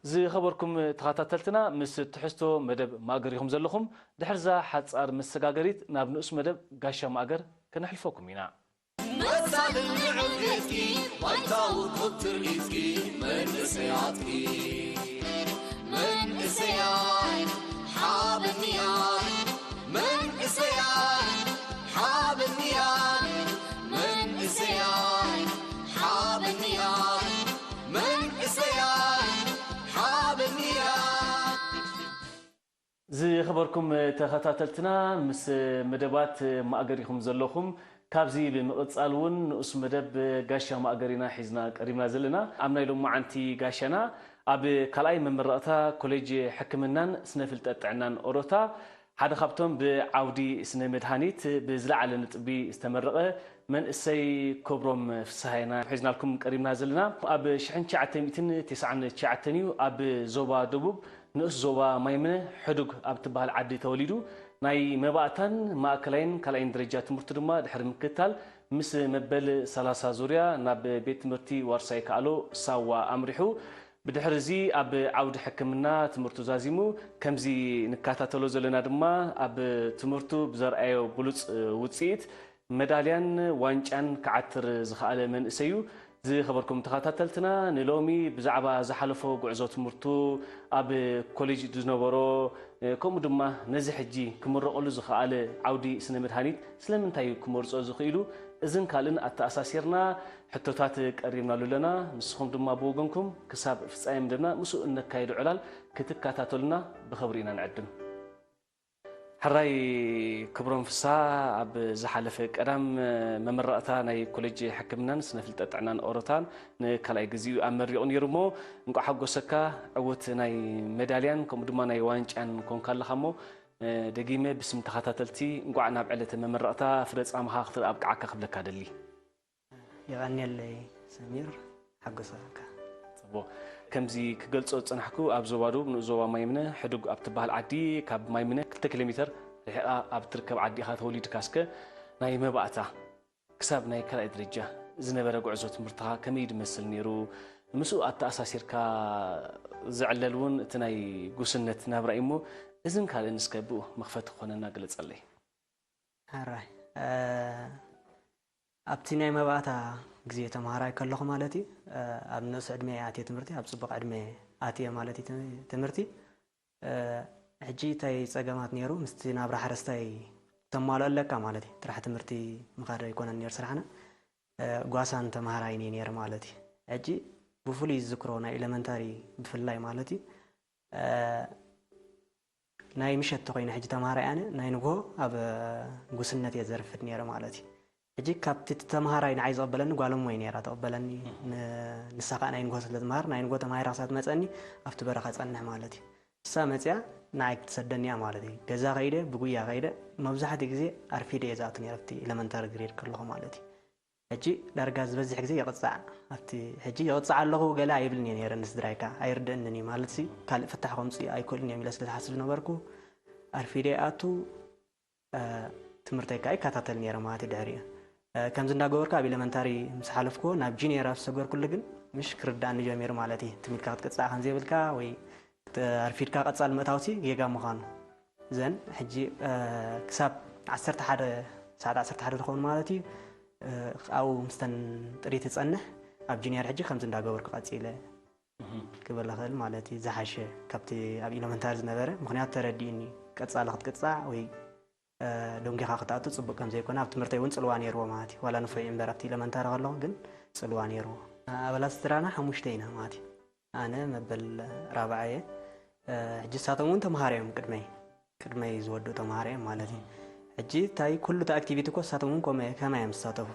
ዝኸበርኩም ተኸታተልትና፣ ምስ ትሕዝቶ መደብ ማእገር ኢኹም ዘለኹም። ድሕርዛ ሓጻር መሰጋገሪት ናብ ንኡስ መደብ ጋሻ ማእገር ከነሕልፈኩም ኢና። መሳልን ንዕብየትኪ፣ ባይታዊ ክብ ትርኢትኪ፣ መንእሰያትኪ። መንእሰያት ሓበንያ፣ መንእሰያት ሓበንያ፣ መንእሰያት ሓበንያ፣ መንእሰያት ሓበንያ። ዝኸበርኩም ተኸታተልትና፣ ምስ መደባት ማእገር ኢኹም ዘለኹም። ካብዚ ብምቕጻል እውን ንኡስ መደብ ጋሻ ማእገር ኢና ሒዝና ቀሪብና ዘለና። ኣብ ናይ ሎማዓንቲ ጋሻና ኣብ ካልኣይ መመረቕታ ኮሌጅ ሕክምናን ስነ ፍልጠት ጥዕናን ኦሮታ ሓደ ካብቶም ብዓውዲ ስነ መድሃኒት ብዝለዓለ ነጥቢ ዝተመረቐ መንእሰይ ክብሮም ፍስሃየና ሒዝናልኩም ቀሪብና ዘለና። ኣብ ሽሕን ትሽዓተ ሚእትን ተስዓን ትሽዓተን እዩ ኣብ ዞባ ደቡብ ንኡስ ዞባ ማይምነ ሕዱግ ኣብ ትበሃል ዓዲ ተወሊዱ። ናይ መባእታን ማእከላይን ካልኣይን ደረጃ ትምህርቱ ድማ ድሕሪ ምክትታል ምስ መበል ሰላሳ ዙርያ ናብ ቤት ትምህርቲ ዋርሳይ ከኣሎ ሳዋ ኣምሪሑ። ብድሕሪ እዚ ኣብ ዓውዲ ሕክምና ትምህርቱ ዛዚሙ። ከምዚ ንከታተሎ ዘለና ድማ ኣብ ትምህርቱ ብዘርኣዮ ብሉጽ ውጽኢት መዳልያን ዋንጫን ክዓትር ዝኸኣለ መንእሰይ እዩ። ዝኸበርኩም ተኸታተልትና፣ ንሎሚ ብዛዕባ ዝሓለፎ ጉዕዞ ትምህርቱ፣ ኣብ ኮሌጅ ዝነበሮ፣ ከምኡ ድማ ነዚ ሕጂ ክምረቐሉ ዝኸኣለ ዓውዲ ስነ መድሃኒት ስለምንታይ እዩ ክመርጾ ዝኽኢሉ፣ እዝን ካልእን ኣተኣሳሲርና ሕቶታት ቀሪብናሉ ኣለና። ንስኹም ድማ ብወገንኩም ክሳብ ፍጻሜ መደብና ምስኡ እነካይዶ ዕላል ክትከታተሉና ብኽብሪ ኢና ንዕድም። ሕራይ ክብሮም ፍስሃ፣ ኣብ ዝሓለፈ ቀዳም መመረቕታ ናይ ኮሌጅ ሕክምናን ስነ ፍልጠት ጥዕናን ኦሮታን ንካልኣይ ግዜኡ ኣመሪቑ ነይሩ እሞ፣ እንቋዕ ሓጎሰካ። ዕዉት ናይ መዳልያን ከምኡ ድማ ናይ ዋንጫን ኮንካ ኣለኻ እሞ፣ ደጊመ ብስም ተኸታተልቲ እንቋዕ ናብ ዕለተ መመረቕታ ፍረ ጻማኻ ክትርኢ ኣብቅዓካ ክብለካ ደሊ። የቐንየለይ ሰሚር፣ ሓጎሰካ። ጽቡቕ። ከምዚ ክገልጾ ዝጸናሕኩ፣ ኣብ ዞባ ደቡብ ንኡስ ዞባ ማይምነ ሕዱግ ኣብ ትበሃል ዓዲ፣ ካብ ማይምነ ክልተ ኪሎ ሜተር ርሒቓ ኣብ ትርከብ ዓዲ ኢኻ ተወሊድካ። እስከ ናይ መባእታ ክሳብ ናይ ካልኣይ ደረጃ ዝነበረ ጉዕዞ ትምህርትኻ ከመይ ድመስል ነይሩ? ምስኡ ኣተኣሳሲርካ ዝዕለል እውን እቲ ናይ ጉስነት ናብራ እዩ እሞ፣ እዝን ካልእን እስከ ብኡ መኽፈቲ ክኾነና ግለጸለይ። ሕራይ፣ እ፣ ኣብቲ ናይ መባእታ ግዜ ተምሃራይ ከለኹ ማለት እዩ፣ እ፣ ኣብ ንኡስ ዕድመ ኣትየ ትምህርቲ፣ ኣብ ጽቡቕ ዕድመ ኣትየ ማለት እዩ ት-፣ ትምህርቲ። እ፣ ሕጂ እንታይ ጸገማት ነይሩ? ምስቲ ናብራ ሓረስታይ ክተማልኦ ኣለካ ማለት እዩ። ጥራሕ ትምህርቲ ምኻድ ኣይኮነን ነይሩ ስራሕና። እ፣ ጓሳን ተምሃራይን እየ ነይረ ማለት እዩ። ሕጂ ብፍሉይ ዝዝክሮ ናይ ኤለመንታሪ ብፍላይ ማለት እዩ፣ እ፣ ናይ ምሸት ተኾይነ ሕጂ ተምሃራይ ኣነ፣ ናይ ንግሆ ኣብ ጉስነት እየ ዘርፍድ ነይረ ማለት እዩ። ሕጂ ካብቲ እቲ ተምሃራይ ንዓይ ዝቕበለኒ ጓል እሞ እየ ነይራ ትቕበለኒ። ን-፣ ንሳ ኸኣ ናይ ንግሆ ስለ ትምሃር፣ ናይ ንግሆ ተማሂራ ክሳብ ትመጸኒ ኣብቲ በረኻ ጸንሕ ማለት እዩ። ንሳ መጽያ ንዓይ ክትሰደኒ እያ ማለት እዩ። ገዛ ከይደ፣ ብጉያ ከይደ፣ መብዛሕትኡ ግዜ ኣርፊደ እየ ዝኣቱ ነይረ ኣብቲ ኤለመንታሪ ግሬድ ከለኹ ማለት እዩ። ሕጂ ዳርጋ ዝበዝሕ ግዜ ይቕጻዕ። ኣብቲ ሕጂ ይቕጻዕ ኣለኹ ገለ ኣይብልን እየ ነይረ ንስድራይ ከኣ፣ ኣይርድእንን እዩ ማለትሲ፣ ካልእ ፍታሕ ከምጽኡ ኣይክእሉን እዮም ኢለ ስለ ዝሓስብ ዝነበርኩ፣ ኣርፊደ ይኣቱ፣ እ፣ ትምህርተይ ከኣ ይከታተል ነይረ ማለት እዩ ድሕሪኡ። እ፣ ከምዚ እንዳገበርኩ ኣብ ኤለመንታሪ ምስ ሓለፍኩዎ፣ ናብ ጁኒየር ኣብ ዝሰገርኩሉ ግን ምሽ ክርድኣኒ ጀሚሩ ማለት እዩ። ትም ኢልካ ክትቅጻዕ ከም ዘይብልካ ወይ ኣርፊድካ ቀጻሊ ምእታውሲ ጌጋ ምዃኑ። ዘን ሕጂ፣ እ፣ ክሳብ ዓሰርተ ሓደ፣ ሰዓት ዓሰርተ ሓደ ዝኸውን ማለት እዩ፣ እ፣ ኣብኡ ምስተን ጥሪት እጸንሕ፣ ኣብ ጁኒየር ሕጂ ከምዚ እንዳገበርኩ ቀጺለ እህ። ክብል እኽእል ማለት እዩ። ዝሓሸ ካብቲ ኣብ ኤለመንታሪ ዝነበረ፣ ምኽንያቱ ተረዲኡኒ። ቀጻሊ ክትቅጻዕ ወይ፣ እ፣ ደንጒኻ ክትኣቱ ጽቡቕ ከም ዘይኮነ፣ ኣብ ትምህርተይ እውን ጽልዋ ነይርዎ ማለት እዩ። ዋላ ንፉዕ እየ እምበር ኣብቲ ኤለመንታሪ ከለኹ ግን ጽልዋ ነይርዎ። ኣባላት ስድራና ሓሙሽተ ኢና ማለት እዩ። ኣነ መበል ራብዓይ እየ። እ፣ ሕጂ ንሳቶም እውን ተምሃሮ እዮም ቅድመይ። ቅድመይ ዝወድኡ ተምሃሮ እዮም ማለት እዩ። ሕጂ እንታይ ኩሉ እቲ ኣክቲቪቲ እኮ ንሳቶም እውን ከምኡ፣ ከማይ እዮም ዝሳተፉ።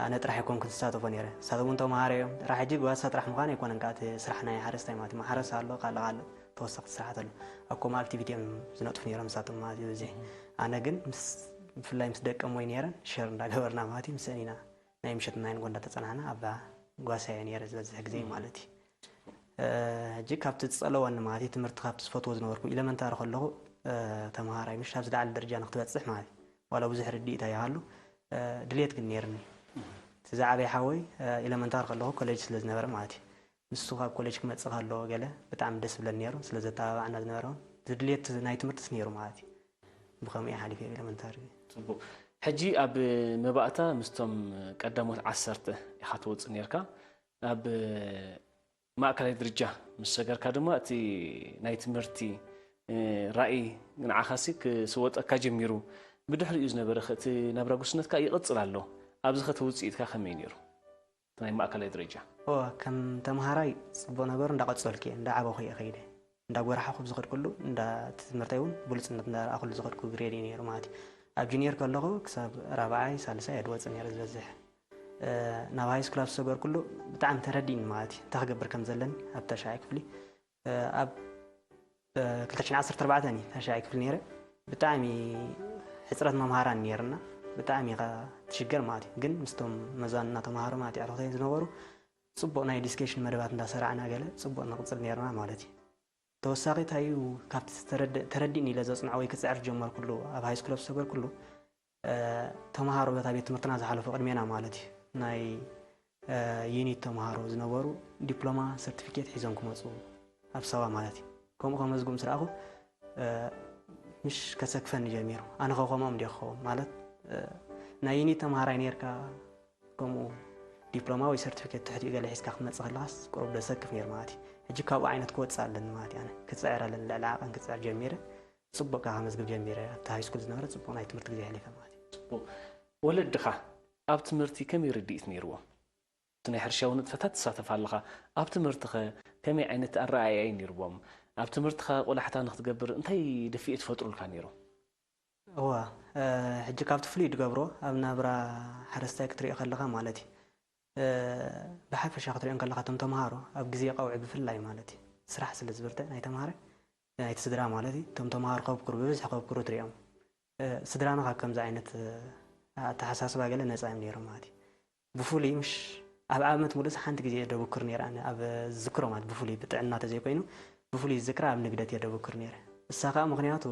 ኣነ ጥራሕ ኣይኮንኩን ዝሳተፎ ነይረ። ንሳቶም እውን ተምሃሮ እዮም። ጥራሕ ሕጂ ጓሳ ጥራሕ ምዃን ኣይኮነን፣ ከኣ እቲ ስራሕ ናይ ሓረስታይ ማለት እዩ። ማሕረስ ኣሎ፣ ካልእ ካልእ ተወሰኽቲ ስራሓት ኣሎ። ኣብ ከምኡ ኣክቲቪቲ እዮም ዝነጥፉ ነይሮም ንሳቶም ማለት እዩ። እዚ ኣነ ግን ምስ፣ ብፍላይ ምስ ደቀም ወይ ነይረን ሸር እንዳገበርና ማለት እዩ፣ ምስአን ኢና ናይ ምሸት ናይ ንጎ እንዳተጸናሕና ኣብ ጓሳ እየ ነይረ ዝበዝሕ ግዜ ማለት እዩ። እ፣ ሕጂ ካብቲ ዝጸለወኒ ማለት እዩ፣ ትምህርቲ ካብቲ ዝፈትዎ ዝነበርኩ፣ ኢለመንታሪ ከለኹ፣ እ፣ ተምሃራይ ምሽ ኣብ ዝለዓለ ደረጃ ንክትበጽሕ ማለት እዩ። ዋላ ብዙሕ ርድኢት ኣይሃሉ፣ እ፣ ድልየት ግን ነይርኒ። እቲ ዝዓበየ ሓወይ፣ እ፣ ኢለመንታሪ ከለኹ ኮሌጅ ስለ ዝነበረ ማለት እዩ። ንሱ ካብ ኮሌጅ ክመጽእ ከሎ ገለ ብጣዕሚ ደስ ብለን ነይሩ፣ ስለ ዘተባባዕና ዝነበረ እውን ድሌት ናይ ትምህርትስ ነይሩ ማለት እዩ። ብኸምኡ እየ ሓሊፈ ኣብ ኤለመንታሪ። ጽቡቕ። ሕጂ ኣብ መባእታ ምስቶም ቀዳሞት ዓሰርተ ኢኻ ትወጽእ ነርካ። ኣብ ማእከላይ ደረጃ ምስ ሰገርካ ድማ እቲ ናይ ትምህርቲ ራእይ ንዓኻሲ ክስወጠካ ጀሚሩ። ብድሕሪኡ ዝነበረ እቲ ናብራ ጉስነትካ ይቕጽል ኣሎ። ኣብዚ ኸቲ ውፅኢትካ ከመይ ነይሩ? ናይ ማእከላይ ደረጃ ኦ ከም ተምሃራይ ጽቡቕ ነበሩ። እንዳቐጸልኩ እየ እንዳዓበኹ እየ ከይደ እንዳጎራሓኹ ብዝኸድኩሉ እንዳ ትምህርተይ እውን ብሉጽነት እንዳረኣኹሉ ዝኸድኩ ግሬድ እዩ ነይሩ ማለት እዩ። ኣብ ጁኒየር ከለኹ ክሳብ ራብዓይ ሳልሳይ እየ ድወጽእ ነይረ ዝበዝሕ። ናብ ሃይ ስኩል ኣብ ዝሰገርኩሉ ብጣዕሚ ተረዲእኒ ማለት እዩ እንታይ ክገብር ከም ዘለኒ ኣብ ተሻዓይ ክፍሊ ኣብ ክልተ ሽሕን ዓሰርተ ኣርባዕተን እዩ ታሽዓይ ክፍሊ ነይረ። ብጣዕሚ ሕፅረት መምሃራን ነይርና። ብጣዕሚ ኢኻ ትሽገር ማለት እዩ። ግን ምስቶም መዛንና ተምሃሮ ማለት እዩ ኣዕሩኽተይ ዝነበሩ ፅቡቕ ናይ ዲስኬሽን መደባት እንዳሰራዕና ገለ ፅቡቕ ንቕፅል ነይርና ማለት እዩ። ተወሳኺ እንታይ እዩ ካብቲ ተረዲእኒ ኢለ ዘፅንዖ ወይ ክፅዕር ዝጀመርኩሉ ኣብ ሃይስኩል ኣብ ዝሰገርኩሉ ተምሃሮ በታ ቤት ትምህርትና ዝሓለፉ ቅድሜና ማለት እዩ ናይ ዩኒት ተምሃሮ ዝነበሩ ዲፕሎማ ሰርቲፊኬት ሒዞም ክመፁ ኣብ ሰባ ማለት እዩ። ከምኡ ከመዝጉ ምስ ረኣኹ ምሽ ከሰክፈኒ ጀሚሩ። ኣነ ከ ከምኦም እንዲ ክኸውን ማለት ናይ ዩኒት ተምሃራይ ነርካ ከምኡ ዲፕሎማ ወይ ሰርቲፊኬት ትሕቲኡ ገለ ሒዝካ ክትመፅእ ከለኻስ ቁሩብ ደሰክፍ ነይሩ ማለት እዩ። ሕጂ ካብኡ ዓይነት ክወፅእ ኣለኒ ማለት እዩ። ኣነ ክፅዕር ኣለኒ ልዕሊ ዓቐን ክፅዕር ጀሚረ። ጽቡቕ ከኣ ከመዝግብ ጀሚረ ኣብቲ ሃይስኩል ዝነበረ ጽቡቕ ናይ ትምህርቲ ግዜ ኣሕሊፈ ማለት እዩ። ጽቡቕ። ወለድኻ ኣብ ትምህርቲ ከመይ ርድኢት ነይርዎም? እቲ ናይ ሕርሻዊ ንጥፈታት ትሳተፍ ኣለኻ። ኣብ ትምህርትኸ ከመይ ዓይነት ኣረኣእያ እዩ ነይርዎም? ኣብ ትምህርትኻ ቆላሕታ ንክትገብር እንታይ ድፍኢት ፈጥሩልካ ነይሮም? እዋ ሕጂ ካብቲ ፍሉይ ድገብሮ ኣብ ናብራ ሓረስታይ ክትሪኦ ከለኻ ማለት እዩ። ብሓፈሻ ክትሪኦ እንከለኻ እቶም ተምሃሮ ኣብ ግዜ ቀውዒ ብፍላይ ማለት እዩ ስራሕ ስለ ዝብርትዕ ናይ ተምሃረ ናይቲ ስድራ ማለት እዩ እቶም ተምሃሮ ከብክሩ ብብዝሒ ከብክሩ ትሪኦም። ስድራና ካብ ከምዚ ዓይነት ኣተሓሳስባ ገለ ነፃ እዮም ነይሮም ማለት እዩ። ብፍሉይ ምሽ ኣብ ዓመት ሙሉእስ ሓንቲ ግዜ እየ ደብክር ነይረ ኣነ ኣብ ዝዝክሮ ማለት ብፍሉይ ብጥዕና ተዘይኮይኑ ብፍሉይ ዝዝክራ ኣብ ንግደት እየ ደብክር ነይረ። እሳ ከዓ ምክንያቱ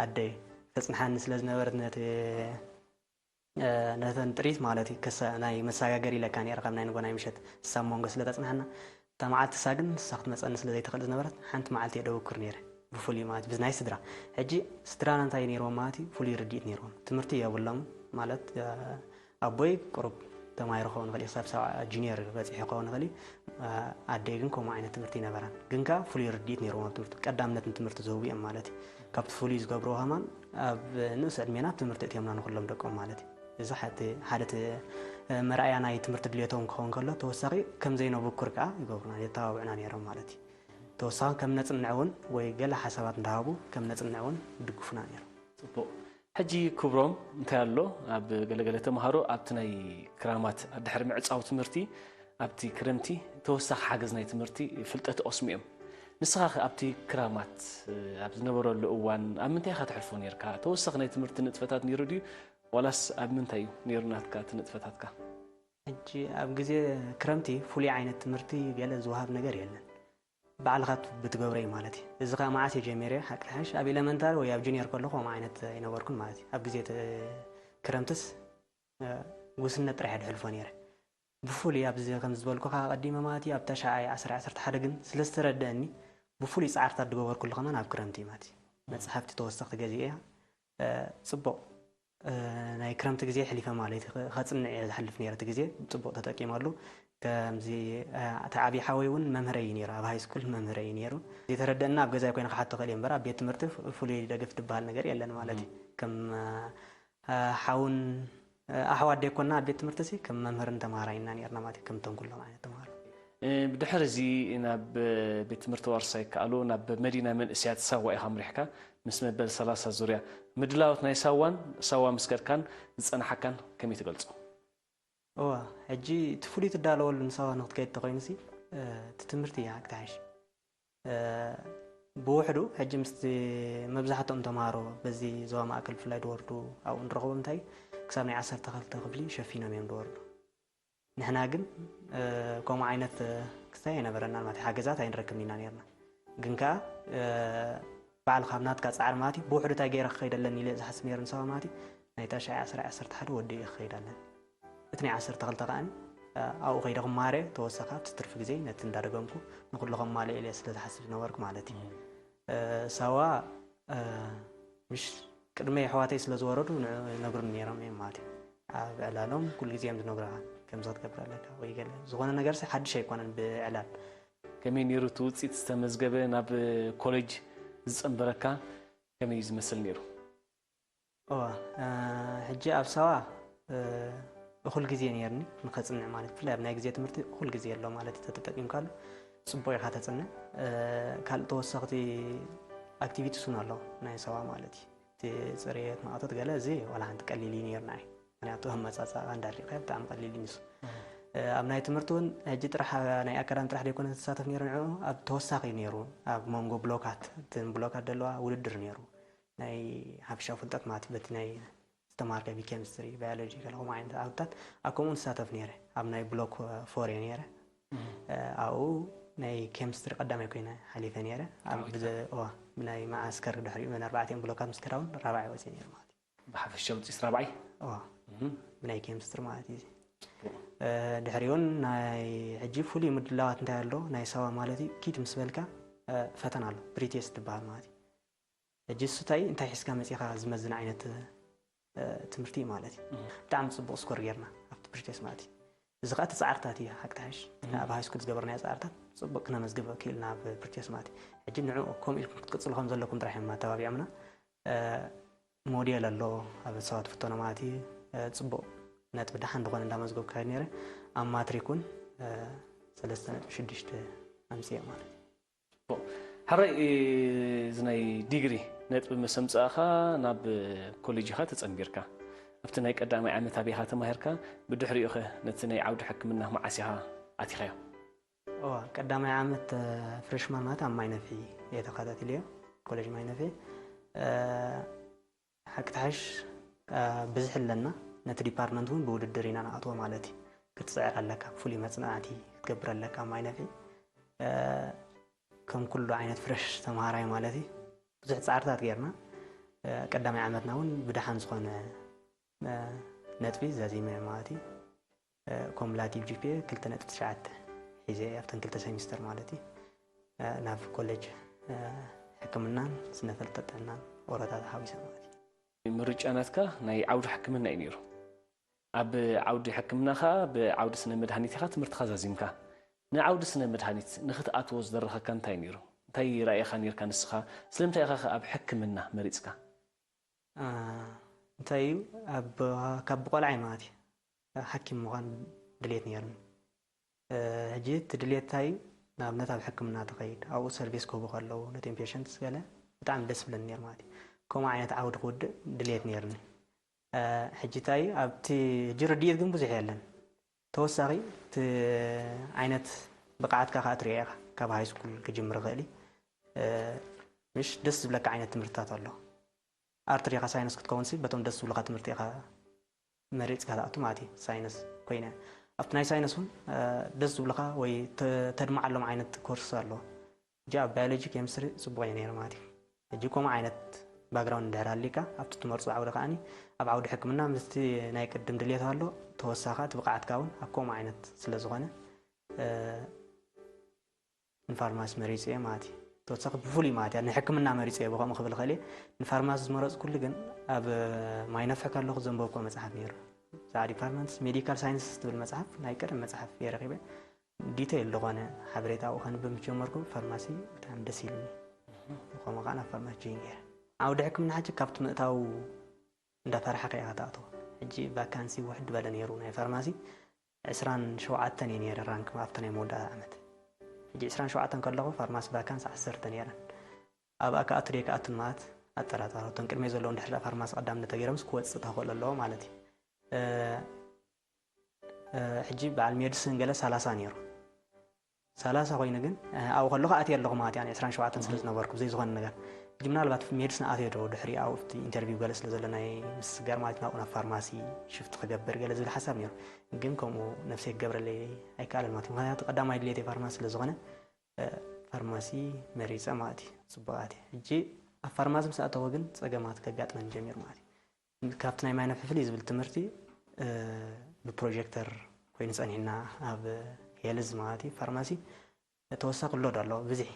ኣደይ ተፅንሓኒ ስለ ዝነበረት ነቲ ነተን ጥሪት ማለት እዩ ከሳ ናይ መሳጋገር ኢለካ ነይረ ካብ ናይ ንጎ ናይ ምሸት እሳ ኣብ መንጎ ስለ ተፅንሓና እታ መዓልቲ እሳ ግን ንሳ ክትመፀኒ ስለ ዘይትኽእል ዝነበረት ሓንቲ መዓልቲ እየ ደብክር ነይረ ብፍሉይ ማለት ብናይ ስድራ ሕጂ ስድራና እንታይ ነይርዎም ማለት እዩ ፍሉይ ርድኢት ነይርዎም ትምህርቲ የብሎም ማለት ኣቦይ ቁሩብ ተማሂሩ ክኸውን ይኽእል እዩ ክሳብ ሰብዓ ጁኒየር በፂሑ ክኸውን ይኽእል እዩ ኣደይ ግን ከምኡ ዓይነት ትምህርቲ ይነበራን ግን ከዓ ፍሉይ ርድኢት ነይርዎም ኣብ ትምህርቲ ቀዳምነት ንትምህርቲ ዝህቡ እዮም ማለት እዩ ካብቲ ፍሉይ ዝገብርዎ ከማን ኣብ ንእስ ዕድሜና ትምህርቲ እትዮምና ንኩሎም ደቆም ማለት እዩ እዚ ሓደ መርኣያ ናይ ትምህርቲ ድልየቶም ክኸውን ከሎ ተወሳኺ ከም ዘይነብኩር ከዓ ይገብሩና የተባብዑና ነይሮም ማለት እዩ ተወሳኺ ከም ነፅንዕ እውን ወይ ገለ ሓሳባት እንዳሃቡ ከም ነፅንዕ እውን ይድግፉና ነይሮም ፅቡቕ ሕጂ ክብሮም እንታይ ኣሎ ኣብ ገለገለ ተምሃሮ ኣብቲ ናይ ክራማት ኣድሕሪ ምዕፃው ትምህርቲ ኣብቲ ክረምቲ ተወሳኺ ሓገዝ ናይ ትምህርቲ ፍልጠት ኦስሚኦም ንስኻ ኣብቲ ክራማት ኣብ ዝነበረሉ እዋን ኣብ ምንታይ ኢኻ ትሕልፎ ነርካ ተወሳኺ ናይ ትምህርቲ ንጥፈታት ነይሩ ድዩ ዋላስ ኣብ ምንታይ እዩ ነይሩ ናትካ እቲ ንጥፈታትካ ሕጂ ኣብ ግዜ ክረምቲ ፍሉይ ዓይነት ትምህርቲ ገለ ዝወሃብ ነገር የለን ባዕልኻ ብትገብሮ እዩ ማለት እዩ። እዚ ከዓ መዓስ እየ ጀሚረ ሓቂ ሓሽ ኣብ ኤለመንታሪ ወይ ኣብ ጁኒየር ከለኹ ከምኡ ዓይነት ኣይነበርኩን ማለት እዩ። ኣብ ግዜ ክረምትስ ጉስነት ጥራሕ እየ ድሕልፎ ነይረ። ብፍሉይ ኣብዚ ከም ዝበልኩኻ ቀዲመ ማለት እዩ ኣብ ተሽዓይ ዓሰርተ ዓሰርተ ሓደ ግን ስለ ዝተረደአኒ ብፍሉይ ፃዕርታት ዝገበርኩሉ ከማን ኣብ ክረምቲ እዩ ማለት እዩ። መፅሓፍቲ ተወሰኽቲ ገዚኤ እያ። ፅቡቕ ናይ ክረምቲ ግዜ ኣሕሊፈ ማለት እዩ። ከፅንዕ እየ ዝሓልፍ ነይረ እቲ ግዜ ፅቡቕ ተጠቂመሉ። ከምዚ እቲ ዓብዪ ሓወይ እውን መምህረይ እዩ ነይሩ። ኣብ ሃይ ስኩል መምህረይ እዩ ነይሩ። ዘይተረደአና ኣብ ገዛይ ኮይነ ክሓቶ ክእል እየ እምበር ኣብ ቤት ትምህርቲ ፍሉይ ደገፍ ዝበሃል ነገር የለን ማለት እዩ። ከም ሓውን ኣሕዋት ደይኮና ኣብ ቤት ትምህርቲ ሲ ከም መምህርን ተምሃራይና ነርና ማለት ከም ቶም ኩሎም ዓይነት ተምሃሮ ብድሕር እዚ ናብ ቤት ትምህርቲ ዋርሳይ ከኣሉ ናብ መዲና መንእስያት ሳዋ ኢኻ ምሪሕካ ምስ መበል ሰላሳ ዙርያ ምድላዎት ናይ ሳዋን ሳዋ ምስ ከድካን ዝፀናሓካን ከመይ ትገልፆ? እዋ ሕጂ እቲ ፍሉይ ትዳለወሉ ንሳዋ ንክትከይድ ተኮይኑ ሲ እቲ ትምህርቲ እያ ክትሓሽ ብውሕዱ ሕጂ ምስቲ መብዛሕትኦም ተምሃሮ በዚ ዞባ ማእከል ብፍላይ ዝወርዱ ኣብኡ ንረኽቦም እንታይ ክሳብ ናይ ዓሰርተ ክልተ ክፍሊ ሸፊኖም እዮም ዝወርዱ ንሕና ግን ከምኡ ዓይነት ክስታይ ኣይነበረናን ማለት ሓገዛት ኣይንረክብን ኢና ነርና ግን ከዓ ባዕልካ ኣብ ናትካ ፃዕሪ ማለት እዩ ብውሕዱ እንታይ ገይረ ክኸይድ ኣለኒ ኢለ ዝሓስብ ነይሩ ንሰባ ማለት እዩ ናይ ታሽዓይ ዓሰርተ ዓሰርተ ሓደ ወዲኡ ክኸይድ ኣለኒ እቲ ናይ ዓሰርተ ክልተ ከዓኒ ኣብኡ ከይደ ክማሃረ ተወሳኺ ኣብቲ ትርፊ ግዜ ነቲ እንዳደገምኩ ንኩሉ ከማልእ ኢለ ስለ ዝሓስብ ዝነበርኩ ማለት እዩ። ሳዋ ምሽ ቅድመ ኣሕዋተይ ስለ ዝወረዱ ይነግሩኒ ነይሮም እዮም ማለት እዩ። ኣብ ዕላሎም ኩሉ ግዜ እዮም ዝነግሩኻ፣ ከምዚ ክትገብር ኣለካ ወይ ገለ ዝኾነ ነገር ሓድሽ ኣይኮነን ብዕላል። ከመይ ነይሩ እቲ ውፅኢት ዝተመዝገበ ናብ ኮሌጅ ዝፀንበረካ ከመይ እዩ ዝመስል ነይሩ? እዋ ሕጂ ኣብ ሳዋ እኹል ግዜ ነይርኒ ንኸፅንዕ ማለት፣ ብፍላይ ኣብ ናይ ግዜ ትምህርቲ እኹል ግዜ ኣሎ ማለት እዩ። ተተጠቂምካሉ ፅቡቕ ኢኻ ተፅንዕ። ካልእ ተወሰኽቲ ኣክቲቪቲስ እውን ኣለዉ ናይ ሳዋ ማለት እዩ። እቲ ፅሬት ማእቶት ገለ እዚ ዋላ ሓንቲ ቀሊል እዩ ነይሩ ንዓይ። ምክንያቱ ኣመፃፅኣ እንዳሪእካ ብጣዕሚ ቀሊል እዩ ንሱ። ኣብ ናይ ትምህርቲ እውን ሕጂ ጥራሕ ናይ ኣካዳሚ ጥራሕ ደይኮነ ዝሳተፍ ነይሩ ንዕኡ ኣብ ተወሳኺ ነይሩ ኣብ መንጎ ብሎካት እትን ብሎካት ዘለዋ ውድድር ነይሩ ናይ ሓፈሻዊ ፍልጠት ማለት በቲ ናይ ዝተማሃርከ ብኬሚስትሪ ባዮሎጂ ገለ ከምኡ ዓይነት ዓውድታት ኣብ ከምኡ ንሳተፍ ነይረ። ኣብ ናይ ብሎክ ፎር እየ ነይረ። ኣብኡ ናይ ኬሚስትሪ ቀዳማይ ኮይነ ሓሊፈ ነይረ። ብናይ መዓስከር ድሕሪኡ መን ኣርባዕቲኦም ብሎካት ምስ ከዳውን ራብዓይ ወፅየ ነይረ ማለት እዩ። ብሓፈሻ ውፅኢት ራብዓይ ብናይ ኬሚስትሪ ማለት እዩ። ድሕሪኡን ናይ ሕጂ ፍሉይ ምድላዋት እንታይ ኣሎ ናይ ሳዋ ማለት እዩ ኪድ ምስ በልካ ፈተና ኣሎ ፕሪቴስት ትበሃል ማለት እዩ። ሕጂ እሱ እንታይ እንታይ ሒዝካ መፂኻ ዝመዝን ዓይነት ትምህርቲ እዩ ማለት እዩ። ብጣዕሚ ፅቡቕ ስኮር ጌርና ኣብቲ ፕሪቴስት ማለት እዩ። እዚ ከዓ እቲ ፃዕርታት እዩ ሓቂ ተሓሽ ኣብ ሃይስኩል ዝገበርናዮ ፃዕርታት ፅቡቕ ክነመዝግብ ክኢልና ኣብ ፕሪቴስት ማለት እዩ። ሕጂ ንዕኡ ከምኡ ኢልኩም ክትቅፅሉ ከም ዘለኩም ጥራሕ እዮም ኣተባቢዖምና። ሞዴል ኣሎ ኣብ ሰባት ፍተኖ ማለት እዩ። ፅቡቕ ነጥቢ ደሓን ዝኾነ እንዳመዝገብኩ ይኸይድ ነይረ። ኣብ ማትሪክ እውን ሰለስተ ነጥቢ ሽዱሽተ ኣምፅኤ ማለት እዩ። ሕራይ እዚ ናይ ዲግሪ ነጥቢ ምስ ኣምፃእኻ ናብ ኮሌጅ ኢኻ ተፀንቢርካ። ኣብቲ ናይ ቀዳማይ ዓመት ኣበይ ኢኻ ተማሂርካ? ብድሕሪኡ ኸ ነቲ ናይ ዓውዲ ሕክምና መዓስ ኢኻ ኣቲኻዮ? እዋ ቀዳማይ ዓመት ፍሬሽማን ማለት ኣብ ማይነፊ እየ ተኸታቲለዮ ኮሌጅ ማይነፊ። ሓቂ ተሓሽ ብዝሒ ኣለና ነቲ ዲፓርትመንት እውን ብውድድር ኢና ንኣትዎ ማለት እዩ። ክትፅዕር ኣለካ፣ ፍሉይ መፅናዕቲ ክትገብር ኣለካ ኣብ ማይነፊ። ከም ኩሉ ዓይነት ፍረሽ ተምሃራይ ማለት እዩ ብዙሕ ፃዕርታት ጌርና። ቀዳማይ ዓመትና እውን ብደሓን ዝኾነ ነጥቢ ዛዚመ ማለት እዩ። ኮሙላቲቭ ጂፒኤ ክልተ ነጥቢ ትሽዓተ ሒዘ ኣብተን ክልተ ሴሚስተር ማለት እዩ። ናብ ኮሌጅ ሕክምናን ስነ ፈልጠት ጥዕናን ኦሮታ ተሓዊሰ ማለት እዩ። ምርጫ ናትካ ናይ ዓውዲ ሕክምና እዩ ነይሩ። ኣብ ዓውዲ ሕክምና ከዓ ብዓውዲ ስነ መድሃኒት ኢኻ ትምህርትኻ ዛዚምካ። ንዓውዲ ስነ መድሃኒት ንክትኣትዎ ዝደረኸካ እንታይ ነይሩ? እንታይ ራእይኻ ነይርካ ንስኻ? ስለምንታይ ኢኻ ከ ኣብ ሕክምና መሪፅካ? እንታይ እዩ ኣብ ካብ ብቆልዓይ ማለት እዩ ሓኪም ምዃን ድሌት ነይርኒ። ሕጂ እቲ ድሌት እንታይ እዩ? ንኣብነት ኣብ ሕክምና ተኸይድ ኣብኡ ሰርቪስ ክህቡ ከለዉ ነቶም ፔሸንትስ ገለ ብጣዕሚ ደስ ብለኒ ነይሩ ማለት እዩ። ከምኡ ዓይነት ዓውዲ ክውድእ ድሌት ነይርኒ። ሕጂ እንታይ እዩ ኣብቲ ሕጂ ርድኢት ግን ብዙሕ የለን። ተወሳኺ እቲ ዓይነት ብቕዓትካ ከዓ ትሪኦ ኢኻ ካብ ሃይ ስኩል ክጅምር ይኽእል እዩ። ምሽ ደስ ዝብለካ ዓይነት ትምህርትታት ኣሎ። ኣርት ዲኻ ሳይንስ ክትከውን ሲ በቶም ደስ ዝብሉኻ ትምህርቲ ኢኻ መሪፅካ ትኣቱ ማለት እዩ። ሳይንስ ኮይነ ኣብቲ ናይ ሳይንስ እውን ደስ ዝብሉኻ ወይ ተድምዓሎም ዓይነት ኮርስ ኣሎ። ሕጂ ኣብ ባዮሎጂ ኬሚስትሪ ፅቡቕ እየ ነይረ ማለት እዩ። ሕጂ ከምኡ ዓይነት ባክግራውንድ እንድሕር ሃሊካ ኣብቲ ትመርፆ ዓውዲ ከዓኒ ኣብ ዓውዲ ሕክምና ምስቲ ናይ ቅድም ድሌት ኣሎ ተወሳኺ እቲ ብቕዓትካ እውን ኣብ ከምኡ ዓይነት ስለ ዝኾነ ንፋርማሲ መሪፀ እየ ማለት እዩ። ተወሳኺ ብፍሉይ ማለት እያ ንሕክምና መሪፀ እየ ብከምኡ ክብል ኽእል እየ። ንፋርማሲ ዝመረፅኩሉ ግን ኣብ ማይ ነፍሒ ከለኹ ዘንበብኩ መፅሓፍ ነይሩ። ብዛዕባ ዲፓርትመንትስ ሜዲካል ሳይንስስ ትብል መፅሓፍ ናይ ቀደም መፅሓፍ እየ ረኺበ። ዲተይል ዝኾነ ሓበሬታ ኣብኡ ከንብብ ምስ ጀመርኩ ፋርማሲ ብጣዕሚ ደስ ኢሉኒ። ብኸምኡ ከዓ ናብ ፋርማሲ ጆይን ገይረ። ዓውዲ ሕክምና ሕጂ ካብቲ ምእታው እንዳፈራሕካ ኢኻ ትኣትዎ። ሕጂ ቫካንሲ ውሕድ በለ ነይሩ ናይ ፋርማሲ ዕስራን ሸውዓተን እየ ነይረ ራንክ ኣብቲ ናይ መወዳእታ ዓመት። ሕጂ ዕስራን ሸውዓተን ከለኹ ፋርማሲ ቫካንስ ዓሰርተ ነይረን። ኣብኣ ክኣቱ ደይክኣቱን ማለት ኣጠራጣሪ። እቶም ቅድመይ ዘለዉ እንድሕር ፋርማሲ ቀዳምነት ተገይሮምስ ክወፅእ ተኽእሎ ኣለዎ ማለት እዩ። ሕጂ በዓል ሜድስን ገለ ሰላሳ ነይሩ። ሰላሳ ኮይኑ ግን ኣብኡ ከለኹ ኣትየ ኣለኹ ማለት እያ ዕስራን ሸውዓተን ስለ ዝነበርኩ ብዘይ ዝኾነ ነገር። ሕጂ ምናልባት ሜድስን ኣትየ ዶ ድሕሪ ኣብኡ ኣብቲ ኢንተርቪው ገለ ስለ ዘሎ ናይ ምስስጋር ማለት ናብኡ ናብ ፋርማሲ ሽፍት ክገብር ገለ ዝብል ሓሳብ ነይሩ። ግን ከምኡ ነፍሰይ ክገብረለይ ኣይከኣለን ማለት እዩ። ምክንያቱ ቀዳማይ ድሌተይ ፋርማሲ ስለ ዝኾነ ፋርማሲ መሪፀ ማለት እዩ። ፅቡቕ ኣትየ። ሕጂ ኣብ ፋርማሲ ምስ ኣተኹ ግን ፀገማት ከጋጥመኒ ጀሚሩ ማለት እዩ። ካብቲ ናይ ማይ ነፍሒ ፍልይ ዝብል ትምህርቲ ብፕሮጀክተር ኮይኑ ጸኒሕና ኣብ ሄልዝ ማለት እዩ ፋርማሲ ተወሳኺ ሎድ ኣሎ። ብዙሕ